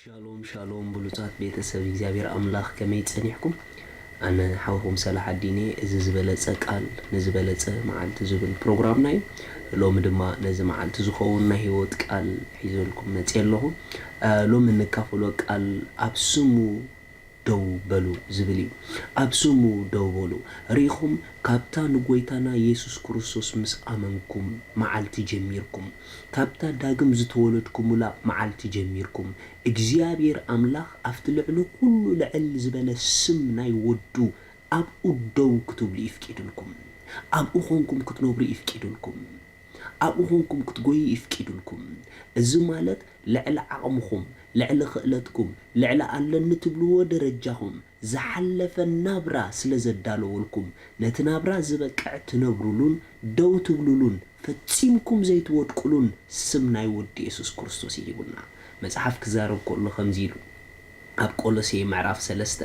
ሻሎም ሻሎም ብሉጻት ቤተሰብ እግዚኣብሔር ኣምላኽ፣ ከመይ ጸኒሕኩም? ኣነ ሓውኹም ሰላሓዲን እየ። እዚ ዝበለጸ ቃል ንዝበለጸ መዓልቲ ዝብል ፕሮግራምና እዩ። ሎሚ ድማ ነዚ መዓልቲ ዝኸውን ናይ ህይወት ቃል ሒዘልኩም መጽየ ኣለኹ። እ፣ ሎሚ እንካፈሎ ቃል ኣብ ስሙ ደው በሉ ዝብል እዩ። ኣብ ስሙ ደው በሉ። ርኢኹም፣ ካብታ ንጎይታና የሱስ ክርስቶስ ምስ ኣመንኩም መዓልቲ ጀሚርኩም፣ ካብታ ዳግም ዝተወለድኩምላ መዓልቲ ጀሚርኩም፣ እግዚኣብሔር ኣምላኽ ኣብቲ ልዕሊ ኩሉ ልዕል ዝበለ ስም ናይ ወዱ ኣብኡ ደው ክትብሉ ይፍቂድልኩም። ኣብኡ ኾንኩም ክትነብሩ ይፍቂድልኩም። ኣብኡ ኾንኩም ክትጎዩ ይፍቂድልኩም። እዚ ማለት ልዕሊ ዓቕምኹም፣ ልዕሊ ክእለትኩም፣ ልዕሊ ኣለኒ ትብልዎ ደረጃኹም ዝሓለፈ ናብራ ስለ ዘዳለወልኩም፣ ነቲ ናብራ ዝበቅዕ ትነብሩሉን ደው ትብሉሉን ፈጺምኩም ዘይትወድቁሉን ስም ናይ ወዲ የሱስ ክርስቶስ ይሂቡና። መጽሓፍ ክዛረብ ከሎ ከምዚ ኢሉ፣ ኣብ ቆሎሴ ምዕራፍ ሰለስተ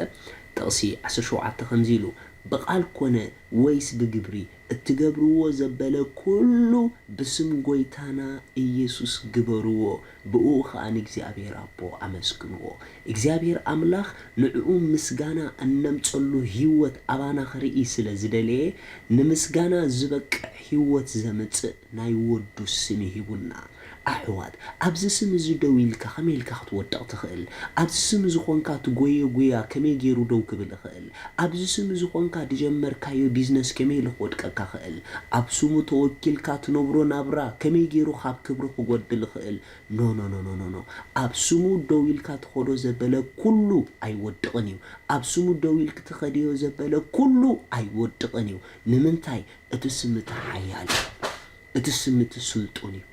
ጥቕሲ ዓሰርተ ሸውዓተ ከምዚ ኢሉ፣ "ብቓል ኮነ ወይስ ብግብሪ እትገብርዎ ዘበለ ኩሉ ብስም ጎይታና ኢየሱስ ግበርዎ፣ ብእኡ ኸኣ ንእግዚኣብሔር ኣቦ ኣመስግንዎ።" እግዚኣብሔር ኣምላኽ ንዕኡ ምስጋና እነምጸሉ ህይወት ኣባና ክርኢ ስለ ዝደለየ፣ ንምስጋና ዝበቅዕ ህይወት ዘምጽእ ናይ ወዱ ስም ይሂቡና። ኣሕዋት፣ ኣብዚ ስም እዚ ደው ኢልካ ከመይ ኢልካ ክትወድቕ ትኽእል? ኣብዚ ስም እዚ ኾንካ ትጎዮ ጉያ ከመይ ገይሩ ደው ክብል ይኽእል? ኣብዚ ስም እዚ ኾንካ ዝጀመርካዮ ቢዝነስ ከመይ ኢሉ ክወድቀካ ክእል? ኣብ ስሙ ተወኪልካ ትነብሮ ናብራ ከመይ ገይሩ ካብ ክብሩ ክጎድል ይኽእል? ኖ፣ ኖ፣ ኖ፣ ኖ፣ ኖ፣ ኖ። ኣብ ስሙ ደው ኢልካ ትኸዶ ዘበለ ኩሉ ኣይወድቕን እዩ። ኣብ ስሙ ደው ኢልክ ትኸድዮ ዘበለ ኩሉ ኣይወድቕን እዩ። ንምንታይ? እቲ ስም እቲ ሓያል እዩ። እቲ ስም እቲ ስልጡን እዩ።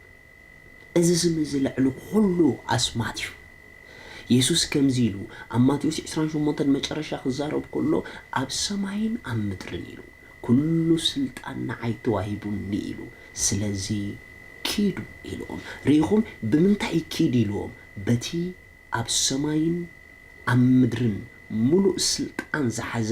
እዚ ስም እዚ ልዕሊ ኩሉ ኣስማት እዩ። የሱስ ከምዚ ኢሉ ኣብ ማቴዎስ ዕስራን ሸሞንተን መጨረሻ ክዛረብ ከሎ፣ "ኣብ ሰማይን ኣብ ምድርን" ኢሉ፣ "ኩሉ ስልጣን ንዓይ ተዋሂቡኒ" ኢሉ። ስለዚ ኪዱ ኢልዎም። ርኢኹም፣ ብምንታይ ኪድ ኢልዎም? በቲ ኣብ ሰማይን ኣብ ምድርን ምሉእ ስልጣን ዝሓዘ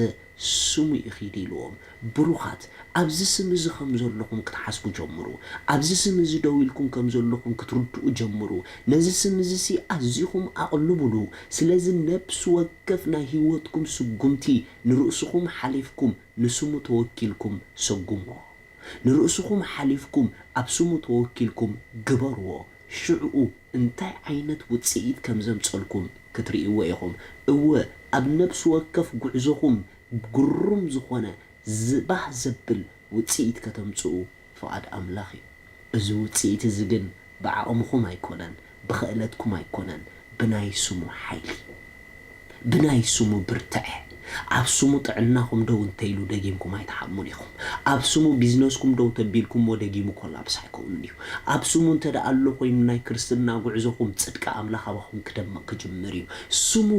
ስሙ ይኺድ ኢልዎም። ብሩኻት፣ ኣብዚ ስም እዚ ከም ዘለኹም ክትሓስቡ ጀምሩ። ኣብዚ ስም እዚ ደው ኢልኩም ከም ዘለኹም ክትርድኡ ጀምሩ። ነዚ ስም እዚ ሲ ኣዚኹም ኣቕልቡሉ። ስለዚ ነፍሲ ወከፍ ናይ ህይወትኩም ስጉምቲ ንርእስኹም ሓሊፍኩም ንስሙ ተወኪልኩም ሰጉምዎ። ንርእስኹም ሓሊፍኩም ኣብ ስሙ ተወኪልኩም ግበርዎ። ሽዕኡ እንታይ ዓይነት ውጽኢት ከም ዘምጸልኩም ክትርእይዎ ኢኹም። እወ፣ ኣብ ነፍሲ ወከፍ ጉዕዞኹም ግሩም ዝኾነ ዝ-፣ ባህ ዘብል ውጽኢት ከተምጽኡ ፍቓድ ኣምላኽ እዩ። እዚ ውጽኢት እዚ ግን ብዓቕምኹም ኣይኮነን፣ ብኽእለትኩም ኣይኮነን፣ ብናይ ስሙ ሓይሊ፣ ብናይ ስሙ ብርትዐ። ኣብ ስሙ ጥዕናኹም ደው እንተኢሉ ደጊምኩም ኣይትሓሙን ኢኹም። ኣብ ስሙ ቢዝነስኩም ደው ተቢልኩምዎ ደጊሙ ኮላፕስ ኣይከውንን እዩ። ኣብ ስሙ እንተ ደኣ ኣሎ ኮይኑ ናይ ክርስትና ጉዕዞኹም ጽድቂ ኣምላኽ ኣባኹም ክደምቕ ክጅምር እዩ። ስሙ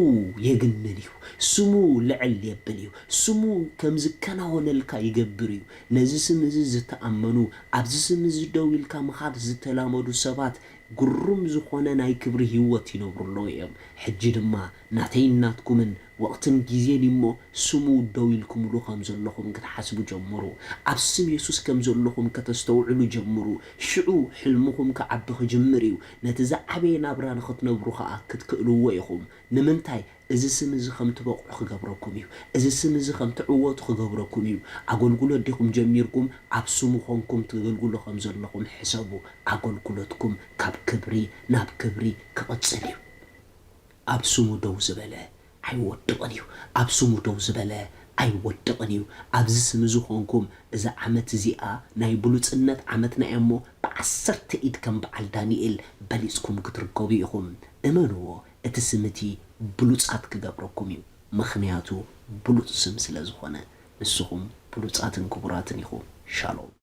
የግንን እዩ። ስሙ ልዕል የብል እዩ። ስሙ ከም ዝከናወነልካ ይገብር እዩ። ነዚ ስም እዚ ዝተኣመኑ፣ ኣብዚ ስም እዚ ደው ኢልካ ምኻድ ዝተላመዱ ሰባት ግሩም ዝኾነ ናይ ክብሪ ህይወት ይነብሩ ኣለዉ እዮም። ሕጂ ድማ ናተይን ናትኩምን ወቕትን ግዜን እዩ እሞ፣ ስሙ ደው ኢልኩምሉ ከም ዘለኹም ክትሓስቡ ጀምሩ። ኣብ ስም የሱስ ከም ዘለኹም ከተስተውዕሉ ጀምሩ። ሽዑ ሕልምኹም ክዓቢ ክጅምር እዩ። ነቲ ዝዓበየ ናብራ ንኽትነብሩ ኸኣ ክትክእልዎ ኢኹም። ንምንታይ? እዚ ስም እዚ ከም ትበቕዑ ክገብረኩም እዩ። እዚ ስም እዚ ከም ትዕወቱ ክገብረኩም እዩ። ኣገልግሎት ዲኹም ጀሚርኩም? ኣብ ስሙ ኾንኩም ትገልግሉ ከም ዘለኹም ሕሰቡ። ኣገልግሎትኩም ካብ ክብሪ ናብ ክብሪ ክቕጽል እዩ። ኣብ ስሙ ደው ዝበለ ኣይወድቕን እዩ። ኣብ ስሙ ደው ዝበለ ኣይወድቕን እዩ። ኣብዚ ስም እዚ ኾንኩም፣ እዛ ዓመት እዚኣ ናይ ብሉጽነት ዓመትና እያ እሞ፣ ብዓሰርተ ኢድ ከም በዓል ዳንኤል በሊጽኩም ክትርከቡ ኢኹም። እመንዎ፣ እቲ ስም እቲ ብሉጻት ክገብረኩም እዩ። ምኽንያቱ ብሉጽ ስም ስለ ዝኾነ። ንስኹም ብሉጻትን ክቡራትን ኢኹም። ሻሎም።